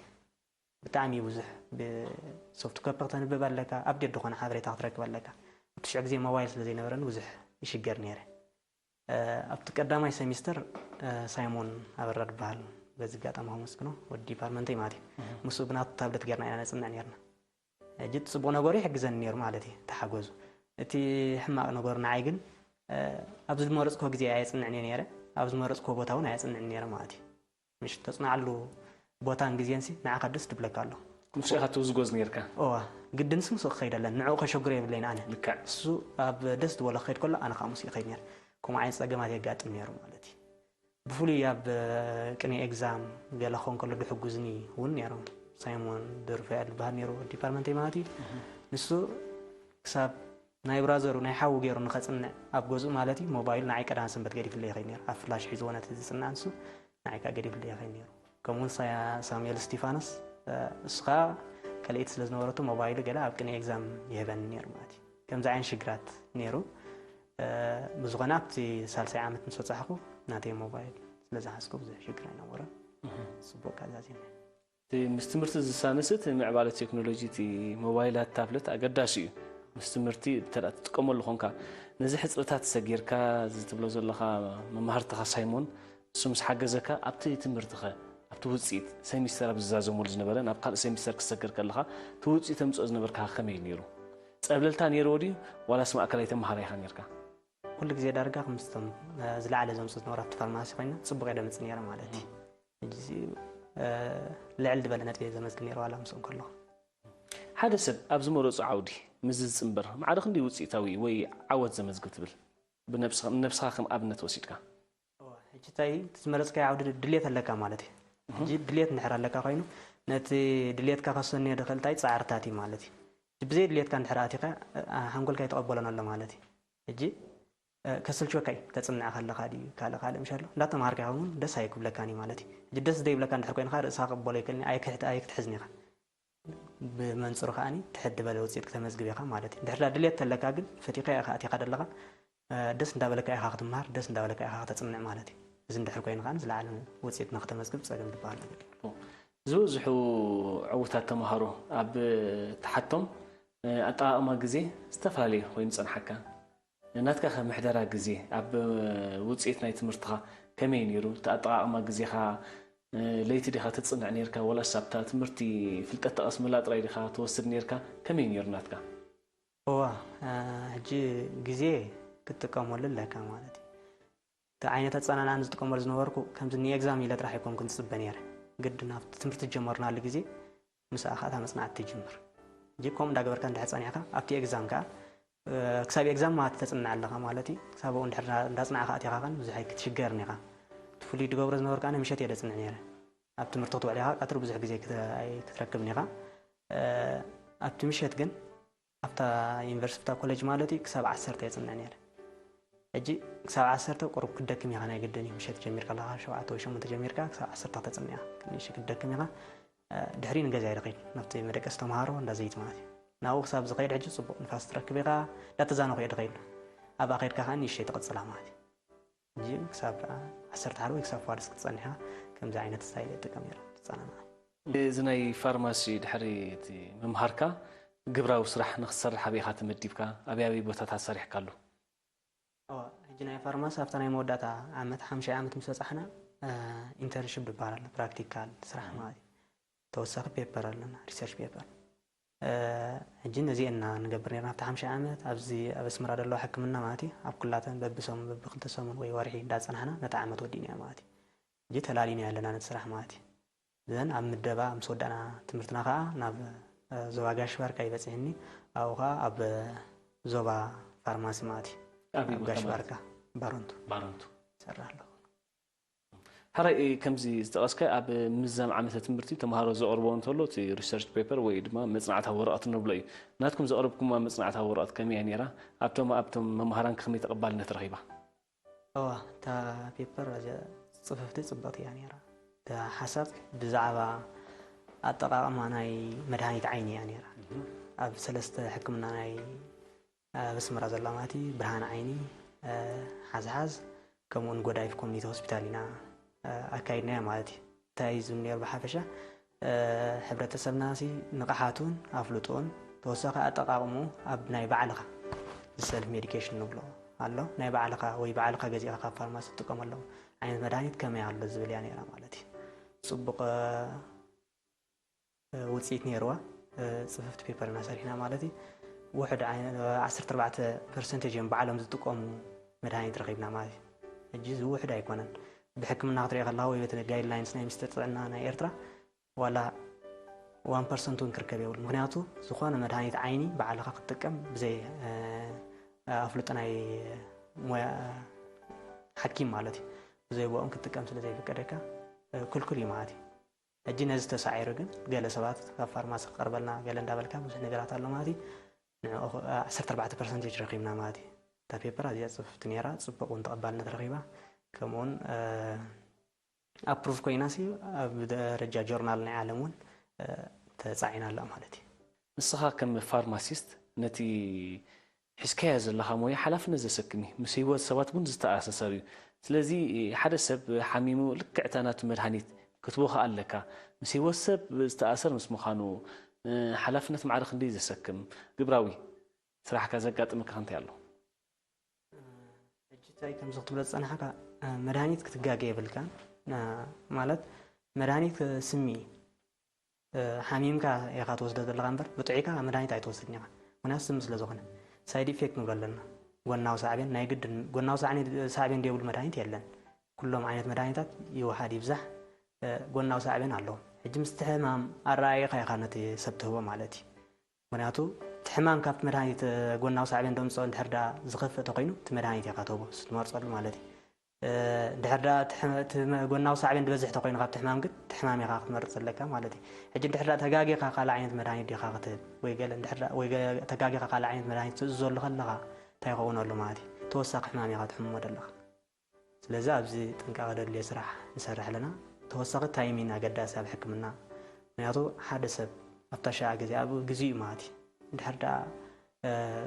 ብጣዕሚ ብዙሕ ብሶፍት ኮፒ ክተንብብ ኣለካ፣ ኣብዴት ዝኾነ ሓበሬታ ክትረክብ ኣለካ። ኣብቲ ሽዑ ግዜ ሞባይል ስለ ዘይነበረኒ ብዙሕ ይሽገር ነይረ። ኣብቲ ቀዳማይ ሰሚስተር ሳይሞን ኣበራ ዝበሃል በዚ ኣጋጣሚ ከመስግኖ ወዲ ዲፓርትመንተይ ማለት እዩ። ምስኡ ብናቱ ታብለት ጌርና ኢና ነፅንዕ ነርና። ሕጂ እቲ ፅቡቕ ነገሩ ይሕግዘኒ ነይሩ ማለት እዩ፣ ተሓገዙ። እቲ ሕማቕ ነገሩ ንዓይ ግን ኣብ ዝመረፅኮ ግዜ ኣየፅንዕን እየ ነይረ፣ ኣብ ዝመረፅኮ ቦታ እውን ኣየፅንዕን ነይረ ማለት እዩ። ምሽ ተፅናዓሉ ቦታን ግዜንሲ ንዓኻ ደስ ትብለካ ኣሎ። ምስ ኢኻ ትውዝጎዝ ነርካ። እዋ ግድንስ ምስኡ ክኸይድ ኣለን፣ ንዕኡ ከሸግሮ የብለይን ኣነ። ልክዕ። እሱ ኣብ ደስ ዝበሎ ክኸይድ ከሎ ኣነ ከዓ ምስኡ ይኸይድ ነር። ከምኡ ዓይነት ፀገማት የጋጥም ነይሩ ማለት እዩ። ብፍሉይ ኣብ ቅኔ ኤግዛም ገለ ክኸውን ከሎ ድሕጉዝኒ እውን ነይሮም። ሳይሞን ዶርፋኤል ዝበሃል ነይሩ ዲፓርትመንተይ ማለት እዩ። ንሱ ክሳብ ናይ ብራዘሩ ናይ ሓዉ ገይሩ ንኸፅንዕ ኣብ ገዝኡ ማለት እዩ ሞባይሉ ንዓይ ቀዳም ሰንበት ገዲፍለይ ይኸይድ ነይሩ። ኣብ ፍላሽ ሒዝዎ ነቲ ዝፅናዕ ንሱ ንዓይ ከዓ ገዲፍለይ ይኸይድ ነይሩ። ከምኡውን ሳሙኤል እስቲፋኖስ እሱ ከዓ ከልኢት ስለ ዝነበረቱ ሞባይሉ ገለ ኣብ ቅኔ ኤግዛም ይህበኒ ነይሩ ማለት እዩ። ከምዚ ዓይነት ሽግራት ነይሩ። ብዝኾነ ኣብቲ ሳልሳይ ዓመት ምስ በፃሕኩ ናተይ ሞባይል ስለ ዝሓዝኩ ብዙሕ ሽግር ኣይነበረን። ፅቡቅ ኣዛዚመ። እቲ ምስ ትምህርቲ ዝሳነስ እቲ ምዕባለ ቴክኖሎጂ እቲ ሞባይላት ታብለት ኣገዳሲ እዩ። ምስ ትምህርቲ እንተ ደኣ ትጥቀመሉ ኾንካ ነዚ ሕፅረታት ሰጊርካ እዚ ትብሎ ዘለኻ መማህርትኻ ሳይሞን እሱ ምስ ሓገዘካ ኣብቲ ትምህርትኸ ኣብቲ ውፅኢት ሰሚስተር ኣብ ዝዛዘመሉ ዝነበረ ናብ ካልእ ሰሚስተር ክትሰግር ከለኻ እቲ ውፅኢት ተምፅኦ ዝነበርካ ከመይ እዩ ነይሩ? ፀብለልታ ነይርዎ ድዩ ዋላስ ማእከላይ ተምሃራይ ኢኻ ነርካ? ኩሉ ግዜ ዳርጋ ከምስቶም ዝለዓለ ዘምፅኡ ዝነበሩ ኣብቲ ፋርማሲ ኮይና ፅቡቅ እየ ደምፅእ ነይረ ማለት እዩ። ሕጂ ልዕል ዝበለ ነጥቢ ዘመዝግብ ነይረ ዋላ ምስኦም ከለኹ። ሓደ ሰብ ኣብ ዝመረፁ ዓውዲ ምስ ዝፅምበር ማዕረ ክንደይ ውፅኢታዊ ወይ ዓወት ዘመዝግብ ትብል? ብነብስኻ ንነብስኻ ከም ኣብነት ወሲድካ። እወ፣ ሕጂ እንታይ እቲ ዝመረፅካዮ ዓውዲ ድልየት ኣለካ ማለት እዩ። ሕጂ ድልየት እንድሕር ኣለካ ኮይኑ ነቲ ድልየትካ ከሰንዮ ድኽእል እንታይ ፃዕርታት እዩ ማለት እዩ። ብዘይ ድልየትካ እንድሕር ኣቲኻ ሓንጎልካ ይተቐበሎን ኣሎ ማለት እዩ። ሕጂ ከስልችወካ እዩ። ተፅንዕ ከለኻ ድዩ ካልእ ካልእ ምሽ ኣሎ እንዳተምሃርካ ይኸውን ደስ ኣይክብለካን እዩ ማለት እዩ። ሕጂ ደስ ዘይብለካ እንድሕር ኮይንካ ርእስኻ ክቕበሎ ይክእልኒ ኣይክሕዝን ኢኻ። ብመንፅሩ ከዓኒ ትሕት ዝበለ ውፅኢት ክተመዝግብ ኢኻ ማለት እዩ። እንድሕር ድልየት ተለካ ግን ፈቲኻ ኢኻ ኣቲኻ ደለኻ ደስ እንዳበለካ ኢኻ ክትምሃር ደስ እንዳበለካ ኢኻ ክተፅንዕ ማለት እዩ። እዚ እንድሕር ኮይኑ ከዓኒ ዝለዓለ ውፅኢት ንክተመዝግብ ፀገም ዝበሃል ነገር የለን። ዝበዝሑ ዕዉታት ተምሃሮ ኣብ ተሓቶም ኣጠቓቕማ ግዜ ዝተፈላለየ ኮይኑ ዝፀንሓካ ናትካ ከ ምሕደራ ግዜ ኣብ ውፅኢት ናይ ትምህርትኻ ከመይ ነይሩ? እቲ ኣጠቓቕማ ግዜኻ ለይቲ ዲኻ ተፅንዕ ነርካ ወላስ ኣብታ ትምህርቲ ፍልጠት ተቐስመላ ጥራይ ዲኻ ትወስድ ነርካ? ከመይ ነይሩ ናትካ? እዋ ሕጂ ግዜ ክትጥቀመሉ ኣለካ ማለት እዩ። እቲ ዓይነት ኣፀናንዓ ዝጥቀመሉ ዝነበርኩ ከምዚ ንኤግዛም ኢለ ጥራሕ ኣይኮንኩን ዝፅበ ነይረ። ግድን ኣብቲ ትምህርቲ ዝጀመርናሉ ግዜ ምስኣ ከዓ እታ መፅናዕቲ ትጅምር። ሕጂ ከምኡ እንዳገበርካ እንድሕር ፀኒሕካ ኣብቲ ኤግዛም ከዓ ክሳብ ኤግዛም ማለት ተፅንዕ ኣለኻ ማለት እዩ። ክሳብ ኣብኡ እንድሕር እንዳፅናዕካ ኣቲኻ ከን ብዙሕ ኣይክትሽገርን ኢኻ። እቲ ፍሉይ ድገብሮ ዝነበርኩ ኣነ ምሸት እየ ደፅንዕ ነይረ። ኣብ ትምህርቲ ክትውዕል ኢኻ ቀትሪ ብዙሕ ግዜ ኣይክትረክብን ኢኻ። ኣብቲ ምሸት ግን ኣብታ ዩኒቨርሲቲ ኣብታ ኮሌጅ ማለት እዩ ክሳብ ዓሰርተ የፅንዕ ነይረ። ሕጂ ክሳብ ዓሰርተ ቁሩብ ክትደክም ኢኻ ናይ ግድን እዩ። ምሸት ጀሚርካ ኣለኻ ሸውዓተ ወይ ሸሞንተ ጀሚርካ ክሳብ ዓሰርተ ክተፅንዕ ኢኻ። ክንእሽተይ ክትደክም ኢኻ። ድሕሪ ንገዛ ይድኸይድ ናብቲ መደቀሲ ተምሃሮ እንዳ ዘይት ማለት እዩ። ናብኡ ክሳብ ዝኸይድ ሕጂ ፅቡቕ ንፋስ ትረክብ ኢኻ። እንዳተዛነኹ እየ ድኸይድ። ኣብኣ ከይድካ ከዓ ንእሽተይ ትቕፅላ ማለት እዩ። ሕጂ ክሳብ ዓሰርተ ሓደ ወይ ክሳብ ፋድስ ክትፀንሕ ኢኻ። ከምዚ ዓይነት ስታይል እየ ዝጥቀም ነይረ። ትፀናናዕ። እዚ ናይ ፋርማሲ ድሕሪ እቲ ምምሃርካ ግብራዊ ስራሕ ንክትሰርሕ ኣበይ ኢኻ ተመዲብካ? ኣበይ ኣበይ ቦታታት ሰሪሕካሉ? ሕጂ ናይ ፋርማሲ ኣብታ ናይ መወዳእታ ዓመት ሓምሻይ ዓመት ምስ በፃሕና ኢንተርንሽፕ ዝበሃል ኣሎ፣ ፕራክቲካል ስራሕ ማለት እዩ። ተወሳኺ ፔፐር ኣለና፣ ሪሰርች ፔፐር። ሕጂ ነዚኤን ኢና ንገብር ነርና ኣብቲ ሓምሻይ ዓመት ኣብዚ ኣብ ኣስመራ ዘለዋ ሕክምና ማለት እዩ። ኣብ ኩላተን በብሰሙን በብክልተ ሰሙን ወይ ወርሒ እንዳፀናሕና ነቲ ዓመት ወዲእናዮ ማለት እዩ። ሕጂ ተላሊናዮ ኣለና ነቲ ስራሕ ማለት እዩ። ዘን ኣብ ምደባ ምስ ወዳእና ትምህርትና ከዓ ናብ ዞባ ጋሽ ባርካ እዩ በፂሕኒ። ኣብኡ ከዓ ኣብ ዞባ ፋርማሲ ማለት እዩ። ኣብ ጋሽ ባርካ ባረንቱ ባረንቱ ይሰርሕ ኣለኹ። ሓራይ ከምዚ ዝጠቐስካዮ ኣብ ምዛም ዓመተ ትምህርቲ ተምሃሮ ዘቕርቦ እንተሎ እቲ ሪሰርች ፔፐር ወይ ድማ መፅናዕታዊ ወረቐት ንብሎ እዩ። ናትኩም ዘቕረብኩምዋ መፅናዕታዊ ወረቐት ከመይ እያ ነይራ? ኣብቶም ኣብቶም መምሃራን ከመይ ተቐባልነት ረኺባ? እዋ እታ ፔፐር ኣዝያ ፅፍፍቲ ፅብቕቲ እያ ነይራ። እታ ሓሳብ ብዛዕባ ኣጠቓቕማ ናይ መድሃኒት ዓይኒ እያ ነይራ። ኣብ ሰለስተ ሕክምና ናይ ኣብ ኣስመራ ዘላ ማለት እዩ ብርሃን ዓይኒ፣ ሓዝሓዝ፣ ከምኡውን ጎዳይፍ ኮሚኒቲ ሆስፒታል ኢና ኣካይድናዮ ማለት እዩ። እንታይ እዩ ዝብል ነይሩ ብሓፈሻ? ሕብረተሰብና ሲ ንቕሓቱን ኣፍልጦን ተወሳኺ ኣጠቓቕሙ ኣብ ናይ ባዕልኻ ሰልፍ ሜዲኬሽን ንብሎ ኣሎ። ናይ ባዕልኻ ወይ ባዕልኻ ገዚእኻ ካብ ፋርማሲ ትጥቀመሎም ዓይነት መድሃኒት ከመይ ኣሎ ዝብል እያ ነይራ ማለት እዩ። ጽቡቕ ውፅኢት ነይርዋ። ፅፍፍቲ ፔፐር እና ሰሪሕና ማለት እዩ። ውሕድ ዓሰርተ ኣርባዕተ ፐርሰንቴጅ እዮም ባዕሎም ዝጥቀሙ መድሃኒት ረኺብና ማለት እዩ። ሕጂ እዚ ውሕድ ኣይኮነን። ብሕክምና ክትሪኦ ከለካ ወይ በቲ ጋይድላይንስ ናይ ሚኒስትር ጥዕና ናይ ኤርትራ ዋላ ዋን ፐርሰንት እውን ክርከብ የብሉ። ምክንያቱ ዝኾነ መድሃኒት ዓይኒ ባዕልካ ክትጥቀም ብዘይ ኣፍልጦ ናይ ሞያ ሓኪም ማለት እዩ ብዘይ ብኦም ክትጥቀም ስለ ዘይፍቀደካ ክልኩል እዩ ማለት እዩ። ሕጂ ነዚ ተሳዒሩ ግን ገለ ሰባት ካብ ፋርማሲ ክቐርበልና ገለ እንዳበልካ ብዙሕ ነገራት ኣሎ ማለት እዩ። ንዕኡ ዓሰርተ ኣርባዕተ ፐርሰንት ረኺብና ማለት እዩ። እታ ፔፐር ኣዝያ ጽፍፍቲ ነይራ፣ ጽቡቕ እውን ተቐባልነት ረኺባ። ከምኡውን ኣፕሩቭ ኮይና ሲ ኣብ ደረጃ ጆርናል ናይ ዓለም እውን ተጻዒና ኣላ ማለት እዩ። ንስኻ ከም ፋርማሲስት ነቲ ሒዝካዮ ዘለኻ ሞያ ሓላፍነት ዘሰክም እዩ። ምስ ህይወት ሰባት እውን ዝተኣሳሰር እዩ። ስለዚ ሓደ ሰብ ሓሚሙ ልክዕ እታ ናቱ መድሃኒት ክትቦ ከኣ ኣለካ። ምስ ህይወት ሰብ ዝተኣሰር ምስ ምዃኑ ሓላፍነት ማዕረ ክንደይ ዘሰክም ግብራዊ ስራሕካ ዘጋጥመካ እንታይ ኣሎ? ሕጂ እንታይ ከምዚ ክትብሎ ዝጸናሕካ መድሃኒት ክትጋገ የብልካን። ማለት መድሃኒት ስሚ እዩ። ሓሚምካ ኢኻ ትወስዶ ዘለኻ እምበር ብጥዑይካ መድሃኒት ኣይትወስድን ኢኻ። ምክንያቱ ስሚ ስለ ዝኾነ ሳይድ ኢፌክት ንብሎ ኣለና። ጎናዊ ሳዕቤን ናይ ግድን ጎናዊ ሳዕቤን ሳዕቤን ዘይብሉ መድሃኒት የለን። ኩሎም ዓይነት መድሃኒታት ይውሓድ ይብዛሕ ጎናዊ ሳዕቤን ኣለዎም። ሕጂ ምስቲ ሕማም ኣረኣኢኻ ኢኻ ነቲ ሰብ ትህቦ ማለት እዩ። ምክንያቱ እቲ ሕማም ካብቲ መድሃኒት ጎናዊ ሳዕቤን ደምፅኦ እንድሕር ዳ ዝኸፍእ ተኮይኑ እቲ መድሃኒት ኢኻ ትህቦ ትመርፀሉ ማለት እዩ። ድሕር ዳ ጎናዊ ሳዕቤን ዝበዝሕ ተኮይኑ ካብቲ ሕማም ግን እቲ ሕማም ኢኻ ክትመርፅ ዘለካ ማለት እዩ። ሕጂ ድሕር ዳ ተጋጊኻ ካልእ ዓይነት መድሃኒት ዲኻ ክትህብ ወይ ገለ ድሕር ዳ ወይ ተጋጊኻ ካልእ ዓይነት መድሃኒት ትእዝዘሉ ከለኻ እንታይ ይኸውን ኣሎ ማለት እዩ? ተወሳኺ ሕማም ኢኻ ትሕምሞ ዘለኻ። ስለዚ ኣብዚ ጥንቃቐ ደድልዮ ስራሕ ንሰርሕ ኣለና። ተወሳኺ ታይሚን ኣገዳሲ ኣብ ሕክምና። ምክንያቱ ሓደ ሰብ ኣብታ ሸዓ ግዜ ኣብ ግዚኡ ማለት እዩ። ድሕር ዳ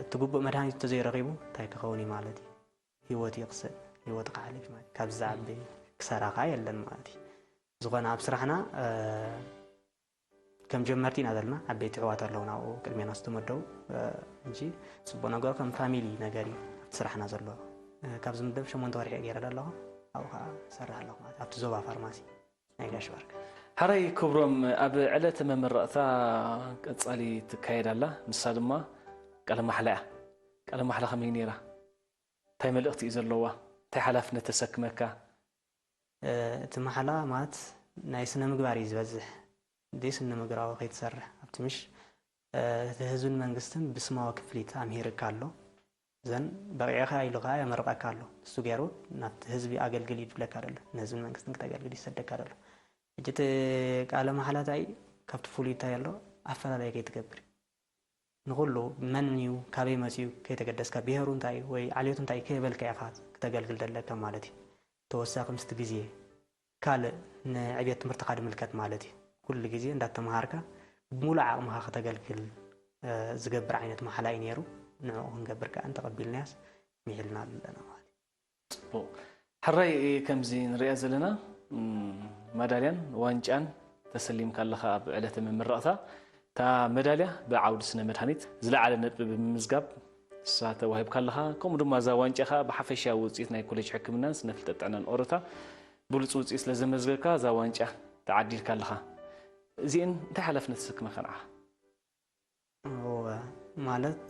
እቲ ግቡእ መድሃኒት እንተዘይረኺቡ እንታይ ክኸውን እዩ ማለት እዩ? ህይወት ይቕስእ፣ ህይወት ክሓልፍ ማለት እዩ። ካብዚ ዝዓቢ ክሳራ ከዓ የለን ማለት እዩ። ዝኾነ ኣብ ስራሕና ከም ጀመርቲ ኢና ዘለና። ዓበይቲ ኣሕዋት ኣለዉ ናብኡ ቅድሜና ዝተመደቡ። እንጂ ፅቡቅ ነገሩ ከም ፋሚሊ ነገር እዩ ኣብቲ ስራሕና ዘሎ። ካብዚ ምደብ ሸሞንተ ወርሒ ገይረ ኣለኹ። ኣብኡ ከዓ ሰርሕ ኣለኹ ማለት ኣብቲ ዞባ ፋርማሲ ናይ ጋሽ ባርካ። ሓራይ ክብሮም፣ ኣብ ዕለተ መመረቕታ ቀጻሊ ትካየድ ኣላ። ንሳ ድማ ቃለ ማሕላ እያ። ቃለ ማሕላ ከመይ ነይራ? እንታይ መልእኽቲ እዩ ዘለዋ? እንታይ ሓላፍነት ተሰክመካ? እቲ ማሕላ ማለት ናይ ስነ ምግባር እዩ ዝበዝሕ። እንዴ ስነ ምግባራዊ ከይትሰርሕ ኣብቲ ምሽ እቲ ህዝብን መንግስትን ብስማዊ ክፍሊት ኣምሂርካ ኣሎ። ዘን በቂዕኻ ኢሉ ከዓ የመርቐካ ኣሎ። እሱ ገይሩ ናብቲ ህዝቢ ኣገልግል እዩ ዝብለካ ዘሎ። ንህዝብን መንግስትን ክተገልግል ይሰደካ ዘሎ። ሕጂ እቲ ቃለ ማሕላ እንታይ ካብቲ ፍሉይ እንታይ ኣሎ ኣፈላለየ ከይትገብር እዩ። ንኹሉ መን እዩ ካበይ መፅኡ ከይተገደስካ ብሄሩ እንታይ እዩ ወይ ዓልየቱ እንታይ እዩ ከይበልካ ኢኻ ክተገልግል ዘለካ ማለት እዩ። ተወሳኺ ምስቲ ግዜ ካልእ ንዕብየት ትምህርትኻ ድምልከት ማለት እዩ። ኩሉ ግዜ እንዳተምሃርካ ብሙሉእ ዓቕምኻ ከተገልግል ዝገብር ዓይነት ማሓላ እዩ ነይሩ። ንዕኡ ክንገብር ከዓ እንተቐቢልናያስ ሚሒልና ኣለና ማለት እዩ። ፅቡቕ። ሕራይ ከምዚ ንሪኣ ዘለና ማዳልያን ዋንጫን ተሰሊምካ ኣለኻ ኣብ ዕለተ ምምራቕታ። እታ መዳልያ ብዓውዲ ስነ መድሃኒት ዝለዓለ ነጥቢ ብምምዝጋብ ንሳ ተዋሂብካ ኣለኻ። ከምኡ ድማ እዛ ዋንጫ ኸኣ ብሓፈሻዊ ውፅኢት ናይ ኮሌጅ ሕክምናን ስነ ፍልጠት ጥዕናን ኦሮታ ብሉፅ ውፅኢት ስለ ዘመዝገብካ እዛ ዋንጫ ተዓዲልካ ኣለኻ። እዚአን እንታይ ሓላፍነት ተሰክመካ ንዓኻ? እወ፣ ማለት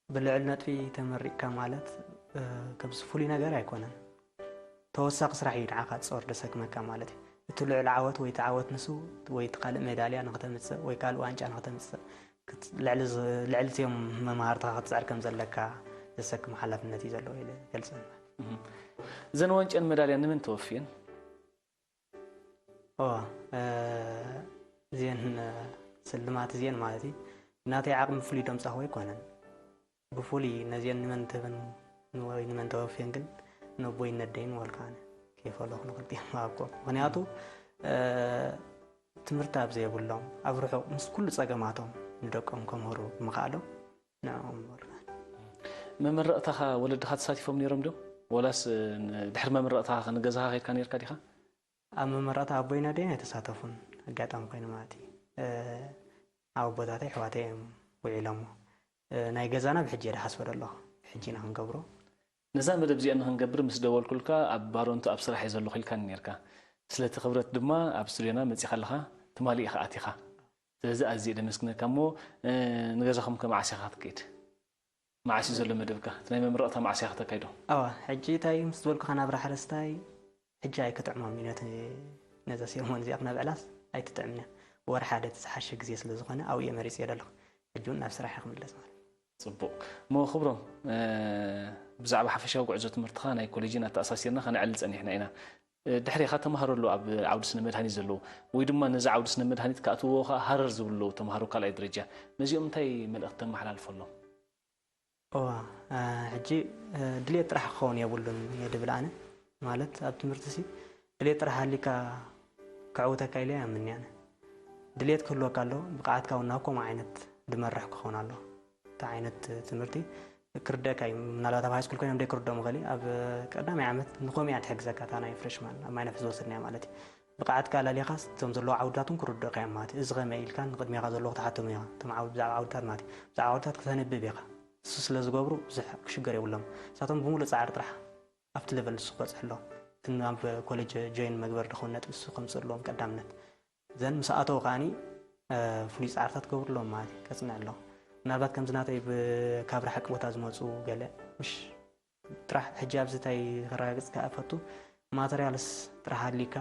ብልዕል ነጥቢ ተመሪቕካ ማለት ከምዚ ፍሉይ ነገር ኣይኮነን። ተወሳኺ ስራሕ እዩ ንዓኻ ጾር ደሰክመካ ማለት እዩ። እቲ ልዑል ዓወት ወይ እቲ ዓወት ንሱ ወይ እቲ ካልእ ሜዳልያ ንክተምጽእ ወይ ካልእ ዋንጫ ንክተምጽእ ልዕሊ እቲኦም መማህርትኻ ክትጽዕር ከም ዘለካ ዘሰክም ሓላፍነት እዩ ዘለዎ ኢለ ገልጸ። እዘን ዋንጫን መዳልያን ንመን ተወፍየን? ኦ እዚአን ስልማት እዚአን ማለት እዩ ናተይ ዓቕሚ ብፍሉይ ደምፃኹ ኣይኮነን። ብፍሉይ ነዚአን ንመን ትህብን ወይ ንመን ተወፍየን ግን ነቦይ ነደይን ወልካ ኣነ ከይፈለኹ ንክልቲኦም ሃብኮ። ምክንያቱ ትምህርቲ ኣብ ዘይብሎም ኣብ ርሑቕ ምስ ኩሉ ፀገማቶም ንደቆም ከምህሩ ብምኽኣሎም ንዕኦም ወልካ። መመረቕታኻ ወለድኻ ተሳቲፎም ነይሮም ዶ? ወላስ ድሕሪ መምረቕታ ንገዛኻ ከይድካ ነርካ ዲኻ? ኣብ መመረቕታ ኣቦይን ኣደይን ኣይተሳተፉን፣ ኣጋጣሚ ኮይኑ ማለት እዩ። ኣብ ኣቦታተይ ኣሕዋተይ እዮም ውዒሎሞ። ናይ ገዛና ብሕጂ እየ ዝሓስቦ ዘለኹ፣ ብሕጂ ኢና ክንገብሮ። ነዛ መደብ እዚኣ ንክንገብር ምስ ደወልኩልካ ኣብ ባሮንቱ ኣብ ስራሕ እየ ዘለኹ ኢልካኒ ነርካ። ስለቲ ክብረት ድማ ኣብ ስቱድዮና መጺኻ ኣለኻ፣ ትማሊ ኢኻ ኣቲኻ። ስለዚ ኣዝየ ደመስግነካ። እሞ ንገዛኹም ከ መዓስ ኢኻ ክትከይድ? መዓስ እዩ ዘሎ መደብካ? እቲ ናይ መምረቕታ መዓስ ኢኻ ክተካይዶ? ኣዋ፣ ሕጂ እንታይ ምስ ዝበልኩኻ ናብራ ሓረስታይ ሕጂ ኣይክጥዕሞም እዩ። ነቲ ነዛ ሴርሞን እዚኣ ክነብዕላስ ኣይትጥዕምን እያ። ወርሒ ሓደ እቲ ዝሓሸ ግዜ ስለ ዝኾነ ኣብኡ እየ መሪጸዮ ዘለኹ። ሕጂ እውን ናብ ስራሕ እየ ክምለስ ማለት እዩ። ጽቡቕ። እሞ ክብሮም፣ ብዛዕባ ሓፈሻዊ ጉዕዞ ትምህርትኻ ናይ ኮሌጅን ኣተኣሳሲርና ከነዕልል ጸኒሕና ኢና። ድሕሬኻ ተምሃሮ ኣለዉ ኣብ ዓውዲ ስነ መድሃኒት ዘለዉ፣ ወይ ድማ ነዚ ዓውዲ ስነ መድሃኒት ክኣትውዎ ከኣ ሃረር ዝብሉ ኣለዉ ተምሃሮ ካልኣይ ደረጃ። ነዚኦም እንታይ መልእኽቲ ተመሓላልፈሎም? እዋ ሕጂ ድልየት ጥራሕ ክኸውን የብሉን እየ ድብል ኣነ። ማለት ኣብ ትምህርቲ ሲ ድልየት ጥራሕ ሃሊካ ክዕውተካ ኢለ ኣምንያነ። ድልየት ክህልወካ ኣለዎ፣ ብቕዓትካ እውን ናብ ከምኡ ዓይነት ድመርሕ ክኸውን ኣለዎ። እቲ ዓይነት ትምህርቲ ክርደእካ እዩ። ምናልባት ኣብ ሃይስኩል ኮይኖም ደይ ክርድኦም ይኽእል እዩ። ኣብ ቀዳማይ ዓመት ንኸምኡ እያ ትሕግዘካ እታ ናይ ፍሬሽማን ኣብ ማይነፍሒ ዝወሰድናያ ማለት እዩ። ብቕዓትካ ኣላሊኻስ እቶም ዘለዉ ዓውድታት እውን ክርድኡካ እዮም ማለት እዩ። እዚ ኸመይ ኢልካ ንቕድሜኻ ዘለዉ ክትሓቶም ኢኻ። እቶም ዓውድ ብዛዕባ ዓውድታት ማለት እዩ። ብዛዕባ ዓውድታት ክተንብብ ኢኻ። እሱ ስለ ዝገብሩ ብዙሕ ክሽገር የብሎም። ንሳቶም ብምሉእ ጻዕሪ ጥራሕ ኣብቲ ለቨል ንሱ ክበጽሑ ኣለዎም። እቲ ናብ ኮሌጅ ጆይን መግበር ድኸውን ነጥቢ ንሱ ከምጽእ ኣለዎም ቀዳምነት። ዘን ምስ ኣተው ከዓኒ ፍሉይ ፃዕርታት ክገብሩ ኣለዎም ማለት እዩ። ከፅንዕ ኣለዎ። ምናልባት ከምዚ ናተይ ካብ ርሓቂ ቦታ ዝመፁ ገለ ምሽ ጥራሕ ሕጂ ኣብዚ እንታይ ከረጋግፅ ከኣ እፈቱ ማተርያልስ ጥራሕ ኣድልዩካ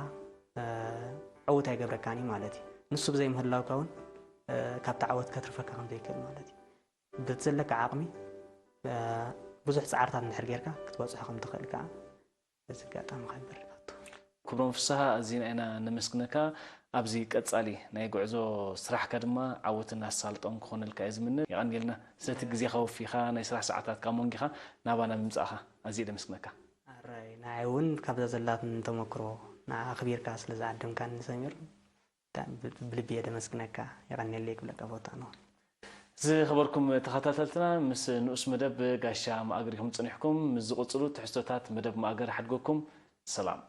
ዕውት ኣይገብረካን እዩ ማለት እዩ። ንሱ ብዘይ ምህላውካ እውን ካብቲ ዓወት ከትርፈካ ከም ዘይክእል ማለት እዩ። በቲ ዘለካ ዓቕሚ ብዙሕ ፃዕርታት እንድሕር ጌርካ ክትበፅሖ ከም ትኽእል ከዓ በዚ ኣጋጣሚ ከንብር ይፈቱ። ክብሮም ፍስሃ ኣዚና ኢና ነመስግነካ። ኣብዚ ቀጻሊ ናይ ጉዕዞ ስራሕካ ድማ ዓወትን ኣሳልጦን ክኾነልካ እየ ዝምነ። የቐንየልና ስለቲ ግዜኻ ወፊኻ ናይ ስራሕ ሰዓታትካ ሞንጊኻ ናባና ብምምጻእኻ ኣዝየ ደመስግነካ። ኣራይ ንዓይ እውን ካብዛ ዘላትኒ ተመክሮ ንዓ ኣኽቢርካ ስለ ዝዓደምካኒ ሰሚር ብልቢ እየ ደመስግነካ። የቐንየለይ ክብለካ ፈቱ ኣነ እውን። ዝኸበርኩም ተኸታተልትና ምስ ንኡስ መደብ ጋሻ ማእገር ኢኹም ጸኒሕኩም። ምስ ዝቕጽሉ ትሕዝቶታት መደብ ማእገር ሓድገኩም። ሰላም።